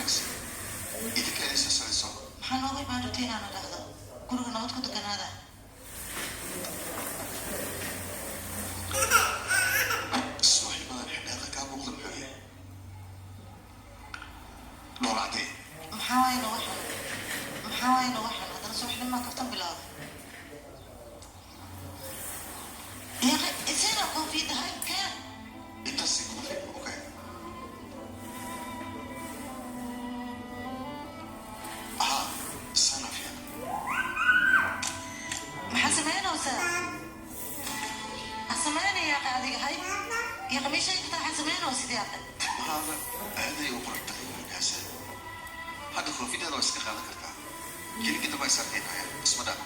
Wanaagsan idinka idin soo socdayso. Maxaa nooga imaan rabta inaanu dhahdo guriga nabad ku deganaada? Suuxibadan xidheeqa kaa muuqda muxuu yahay? Dhoola caddee. Maxaa waaye nooga xun? Maxaa waaye nooga xun? Haddana subaxnimaa kaftan bilowda. Yaaqe, isina koofiyadda hay keen. Intaas kuma fiicno, okay? Haa, sana fiican. Maxaa samaynaysaa? Ha samaynaya yaaqe adiga hay. Yaaqe, ma sheegi kartaa waxaa samaynaysid yaaqe? Timahaada aaday u qurux badan yihiin, Hasan. Hadda koofidaada waa iska qaadan kartaa. Gelinka dambe is arkaynaya, isma dhaaf.